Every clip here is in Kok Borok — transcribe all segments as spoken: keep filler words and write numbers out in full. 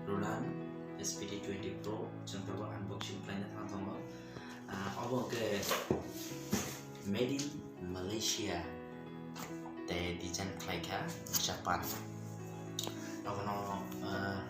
Roland S P T twenty Pro chwng tabuk unboxing khlaina thang tongo. Ah, obo hwnkhe made in Malaysia tei design khlaikha Japan. Abono, ah,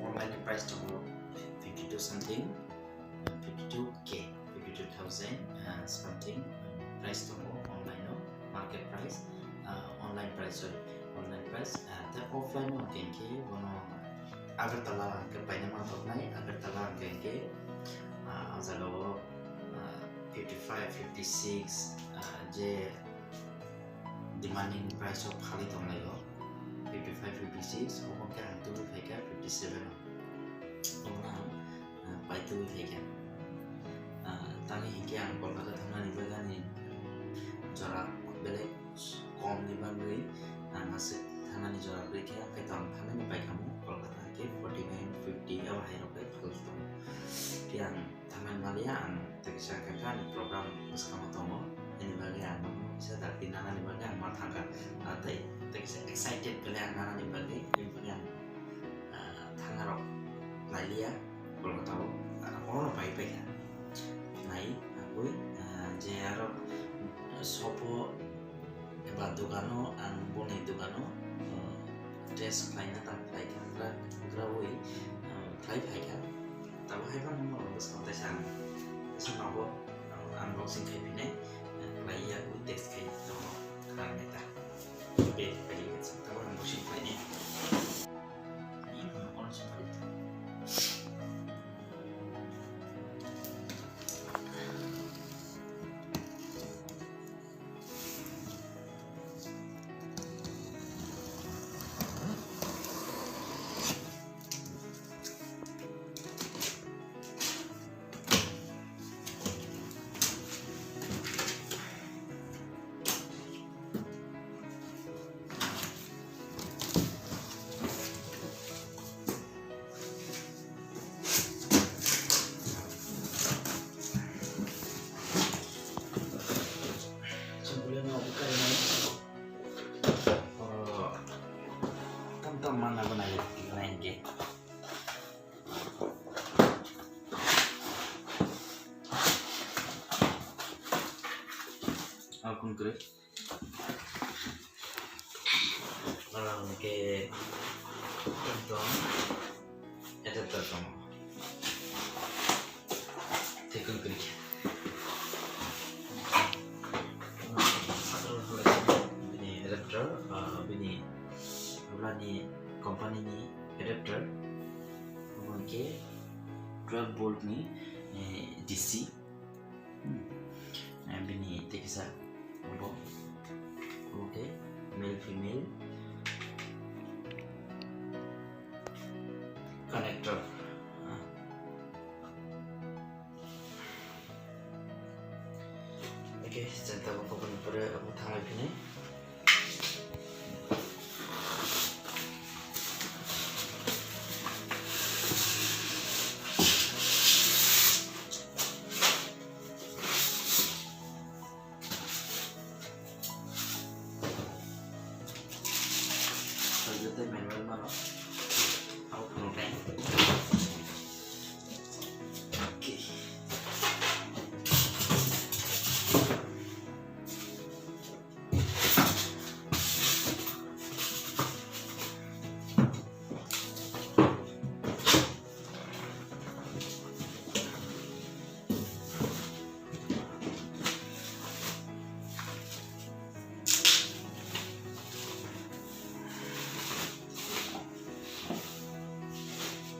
online ni price tongo fifty two something, fifty two K, fifty two thousand, ah, something price tongo online o, market price, ah, online price, sorry, online price, ah, tei offline o hwnkhe bono Agartala hwnkhe paina manthoknai, Agartala hwnkhe, ah, o jaga o, ah, fifty five, fifty six, ah, je demanding price o phalwi tonglaio, fifty five, fifty six, obo khe ang tubui phaikha fifty seven o. Omo ang, ah, pai tubui phaikha. Ah, tamni hinkhe ang Kolkata thangnani bagwi ani jora belai kom ni bagwi ang aswk thangnani jora kwrwi khe, hwnkhe to ang thangnani paikha mo Kolkata khe forty nine, fifty abo hai rok khe phalwi tongo. Phiya ang thangnani manliya, ang tei kisa khe ani program bwskango tongo, ani bagwi ang kisa dakti nanani bagwi ang ma thangkha. Ah, tei, tei kisa excited belai ang nanani bagwi, ani bagwi ang, ah, thangna rok nailiya. Kolkata o, ah, oro pai paikha. Nai, abui, ah, je aro sopo eba dogano, ang boni dogano, ah, test khlaina tang khlaikha, gra-, graui, ah, khlai phaikha. Tabo hai phano norok bwskango teisa ang, teisa nogo, ah, unboxing khai phinai, ah, khlai ya, test khai tongo, khlai nai ta. Bag pai khe tabo unboxing khlainai. Tam tam mana bana ya, kira yang ke. Akun kere. Aro hwnkhe ekdom adapter tongo. Thikon kwrwi khe. Bini adapter, ah, bini, aboni company ni adapter. Obo hwnkhe twelve volt ni, eh, D C. Hmm. Eh, bini tei kisa obo. Obo khe male female connector. Ah. Oke, chwng tabuk obo ni pore obo thanglai phinai. Kaijo tei manual mano. Abo phunuknai. Okay.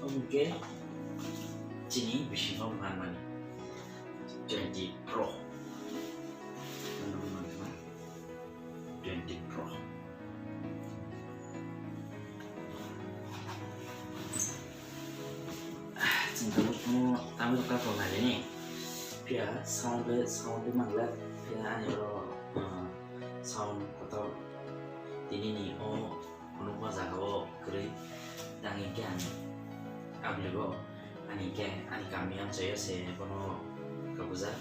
Omo khe chini bisingo manmani twenty pro. Twenty pro. Chwng tabuk phano tamni katok nailani. Phiya sound le, sound le mangle, phiya ani oro, ah, sound kotor tini ni o phunukma jaga o kwrwi tang hinkhe ang abligo. Ani hinkhe ani kami amchaio se bono kabujak.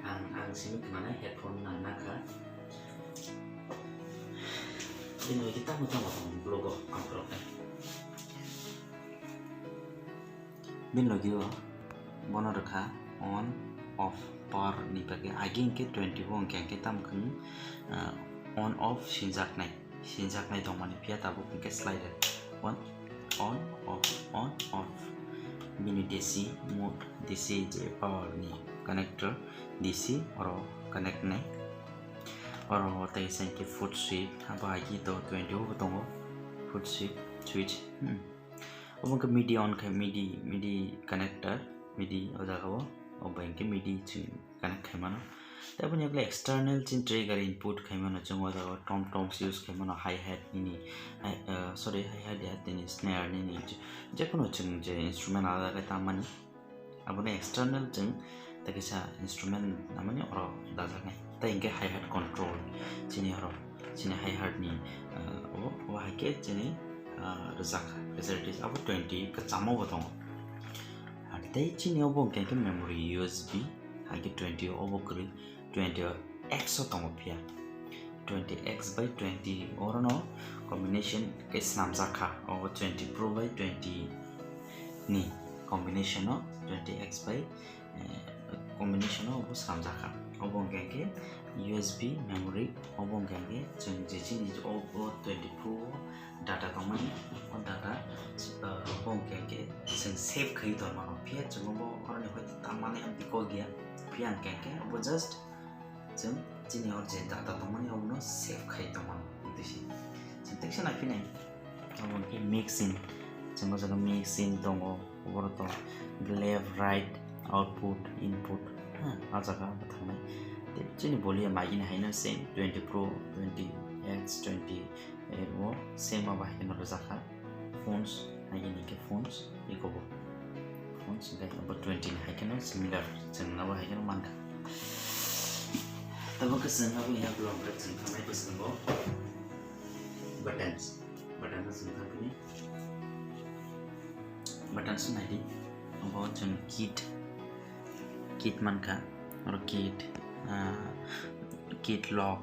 Ang, ang simi khwnanai headphone nang nangkha. Bini bagwi tamo tamo tong vlog o ang phwrwknai. Bini logi o bono rwkha on off power ni bagwi. Agi hwnkhe twenty bo hwnkhe hwnkhe tamo khe, ah, on off sinjaknai, sinjaknai tongmani, phiya tabuk hwnkhe slai rw on, on off, on off. Bini D C mode, D C je power ni connector, D C oro connect nai. Oro tei se hwnkhe foot switch, abo agi to twenty bo tongo foot switch, switch. Hmm. Obo hwnkhe MIDI on khai, MIDI, MIDI connector, MIDI o jaga o, o bai hwnkhe MIDI chwng connect khai mano. Tei aboni ulo external chini trigger input khai mano, chwng o jaga o tom toms use khai mano, hi-hat nini, hi-, uh, sorry, hi-hat ya, tini snare nini, je-, jekono chwng je instrument alada khe tammani, abono external chwng tei kaisa instrument namani oro dajaknai. Tei hwnkhe hi-hat control, chini oro, chini hi-hat ni, uh, o, o hai khe chini, uh, rwjak facilities abo twenty kwchamo bo tongo. Ar tei chini obo hwnkhe khe memory U S B, hai khe twenty obo kwrwi, twenty X o tongo phiya. Twenty X by twenty orono combination khe swnamjak kha. Obo twenty Pro by twenty ni combination o twenty X by, eh, combination o obo swnamjak kha. Obo hwnkhe khe U S B memory, obo hwnkhe khe chwng je chini obo twenty Pro o data tongmani, o data, uh, bo hwnkhe khe chwng save khai tongmano. Phiya chwng bo oroni hoi tammani ang bikol gya. Phiya hwnkhe khe obo just chwng chini o je data tongmani obono save khai tongmano. Tei se chwng teksa nai phinai. Obo hwnkhe mixing. Chwng o jaga mixing tongo. Oboro to left, right, output, input, ha, a jaga bo thangnai. Tei chini volume agini haino same twenty Pro, twenty X, twenty, eh, o same abo haino rwjak kha. Fonts, agini khe fonts, iko bo fonts, hwnkhe abo twenty ni hai kheno similar, chwng abo hai kheno mankha. Tabuk khe chwng abo ya block rok chwng thangnai bwskango buttons, buttons chwng thangphini. Buttons naidi, abo chwng kit, kit mankha, oro kit, ah, kit lock,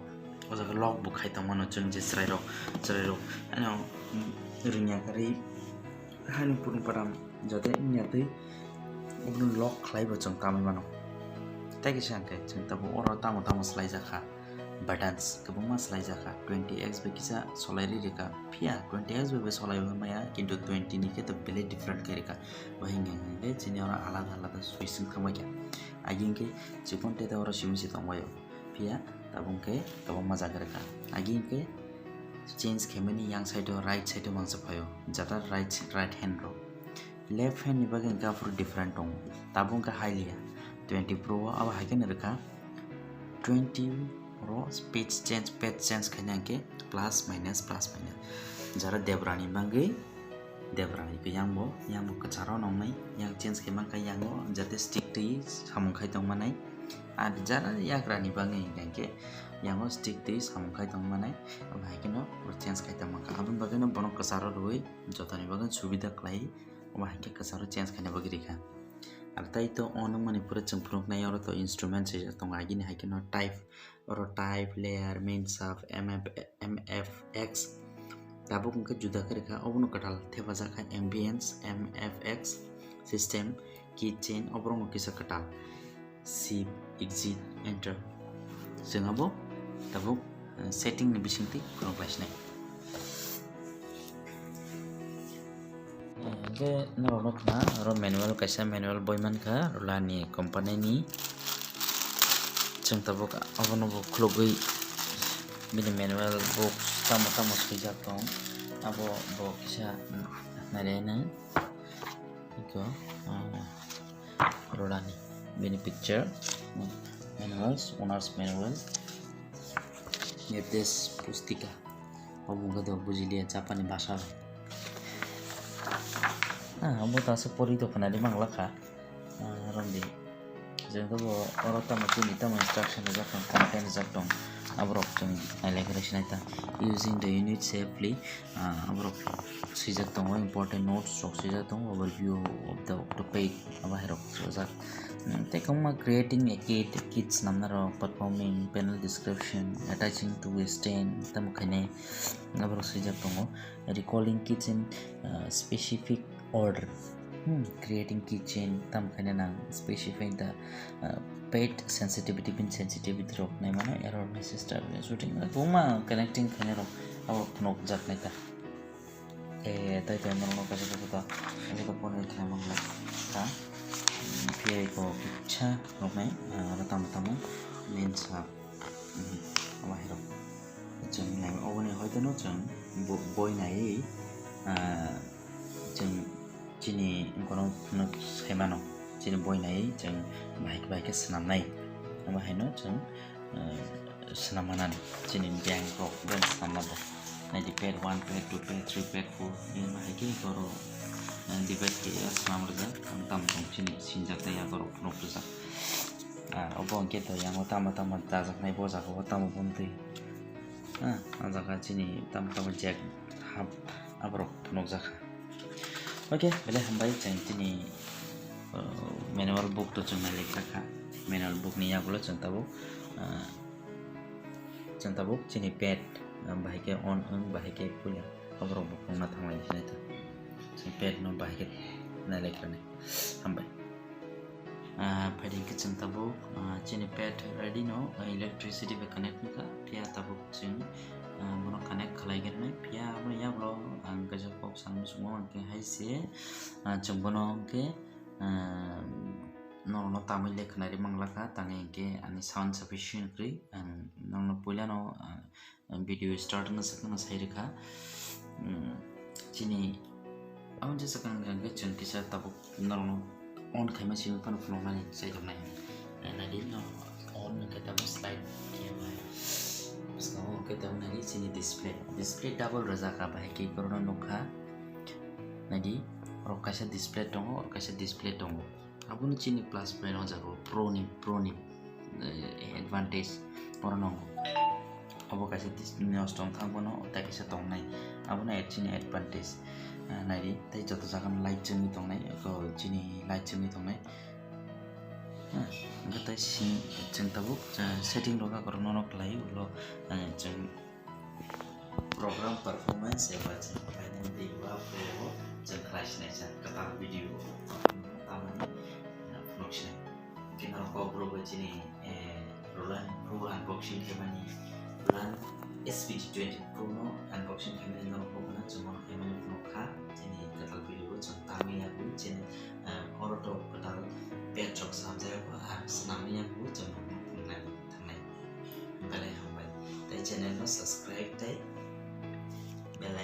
o jaga lock bo khai tongmano chwng je chwrairok, chwrairok, ano, mm, rwngya karwi, haino purung param jate wngya twi, obono lock khlaibo chwng kamwi mano. Tei kisa hwnkhe chwng tabuk oro tamo tamo swlaijak kha. Buttons kwbangma swlaijak kha, twenty X bai kisa solai ri rikha, phiya twenty X bai bai solai maya, kintu twenty ni khe to belai different khe rikha. Bahai hwnkhe hwnkhe chini oro alada alada switch wng thangbai kha. Agi hwnkhe chikon tei oro simi se tongbaio, phiya tabuk hwnkhe kwbangma jaga rikha. Agi hwnkhe change khaimani yang side o, right side o mangsa phaio, jata right, right hand rok. Left hand ni bagwi hwnkhe aphuru different tongo. Tabuk hwnkhe hai liya. Twenty Pro o abo hai kheno rwkha. Twenty oro page change, page change khaina hwnkhe plus minus, plus minus. Jara debra ni bagwi debra ni yang bo, yang bo kwcharo nongnai, yang change khai mankha, yang o jate stick twi samung khai tongmanai. Ar jara yagra ni bagwi hwnkhe yang o stick twi samung khai tongmanai. Abo hai kheno change khai tongmankha. Aboni bagwino bono kwcharo rwui jotoni bagwi subida khlai. Omo hai khe kwcharo change khaina bagwi rikha. Ar tai to o nukmani pore chwng phunuknai oro to instrument swijak tongo, agini hai kheno type, oro type, layer, main shaft, M F, M F X. Tabuk hwnkhe juda khe rikha, obono kwtal thepajak kha ambience, M F X, system, keychain, oborokno kisa kwtal. Shift, exit, enter. Chwng abo tabuk, eh, setting ni bisingtwi khulum khlai sinai. Eh, hwnkhe norokno khna oro manual kaisa manual boi mankha Rola ni company ni. Chwng tabuk abono bo khulugwi bini manual book tamo tamo swijak tong abo bo kisa, mm, nailai nai. Iko, ah, Rola ni bini picture, hmm, manuals, owner's manual, nirdesh pustika. Obo wngkha do bujiliya Japanni bhasha. Ah, obo ta aswk pori tongphani manglakha. Ah, romdi. Jengkhe bo oro tamo chini tamo instruction rijak tong, content rijak tong. Aborok chwng nailai khe sinai ta. Using the unit safely, ah, aborok swijak tongo, important notes rok swijak tongo, overview of the topic, abo hai rok swijak. Hmm, tei kwbangma creating a kit, kit swnamna rok, performing, panel description, attaching to a stand, tamo khainai aborok swijak tongo. Recalling kits in, ah, specific order. Hmm, creating keychain tam khaina nang specify the uh, pet sensitivity pin sensitivity rok nai mano error message ta shooting buma connecting khaina rok abo phunuk jak nai ta. Eh, tai tai norok no kaisa kaisa ta kaisa ta phone khlai mang lai ta. P I ko kisa rok nai aro tamo tamo main sa abo hai rok. Chwng nai oboni hoitono chwng bo- boi nai ah, chwng chini bono phunuk sai mano chini boi nai chwng bahai bahai khe swnamnai abo haino chwng ah, swnam manani chini bank rok ben swnamna bo nai di pad one pad two pad three pad four ni bahai khe borok ah, divide khe swnam rwjak ang tamo tong chini sinjak tei yago rok phunuk rwjak. Ah, obo hwnkhe to yango tamo tamo chajaknai bo jaga o tamo bo twi. Ah, o jaga chini tamo tamo jack hap aborok phunukjak kha. Okay, belai hambai chwng chini, uh, manual book to chwng nailikha kha. Manual book ni yagulo chwng tabuk, uh, chwng tabuk chini pad, uh, bahai khe on wng, bahai khe puila. Aborok bo phunukna thanglai sinai ta. Chwng pad no bahai khe nailikha ni. Hambai. Ah, phaidi hwnkhe chwng tabuk, ah, chini pad ready no, ah, electricity bai connect wngkha, phiya tabuk chwng, ah, bono connect khlai gwnai, phiya aboni yagulo ang kaisa kok sanwi swngo, hwnkhe hai se, ah, chwng bono hwnkhe, ah, norokno tamwi le khwnarwi manglakha, tangwi hwnkhe ani sound sufficient kwrwi, ang norokno puilano, ah, video start wngna swkang sai rwkha. Hmm, chini aboni jesa kang khe chwng kisa tabuk norokno on khaima simi phano phunuknani chaijaknai. Naidi no on khe tabuk slide khe bai. Bwskango khe tabuk naidi chini display. Display double rwjak kha, bahai khe korokno nukha. Naidi, orok kaisa display tongo, orok kaisa display tongo. Abono chini plus point o jaga o pro ni, pro ni, eh, advantage oro nongo. Obo kaisa dis-, nosto wngkha, bono tai kaisa tongnai. Abono ad-, chini advantage, ah, naidi, tei joto jaga no light chwngwi tongnai, eko chini light chwngwi tongnai. Ah, hwnkhe tai sing-, chwng tabuk, ah, setting rok akorokno no khlai, ulo, ah, chwng program performance eba chwng khlainani tei ua pore o chwng khlai sinai sa kwtal video o tamani, ah, phunuk sinai. Khe norok kok rok bai chini, eh, Roland Pro unboxing khaimani, Roland S P G twenty Pro no unboxing khaimani norok kok no chwng mano khaimani phunuk kha. Chini kwtal video o chwng tamwi yago chini, eh, oro to kwtal pet rok samjak yago, ah, swnamwi yago chwng mano phunuknai. Thangnai. Belai hambai. Tei channel no subscribe tei bell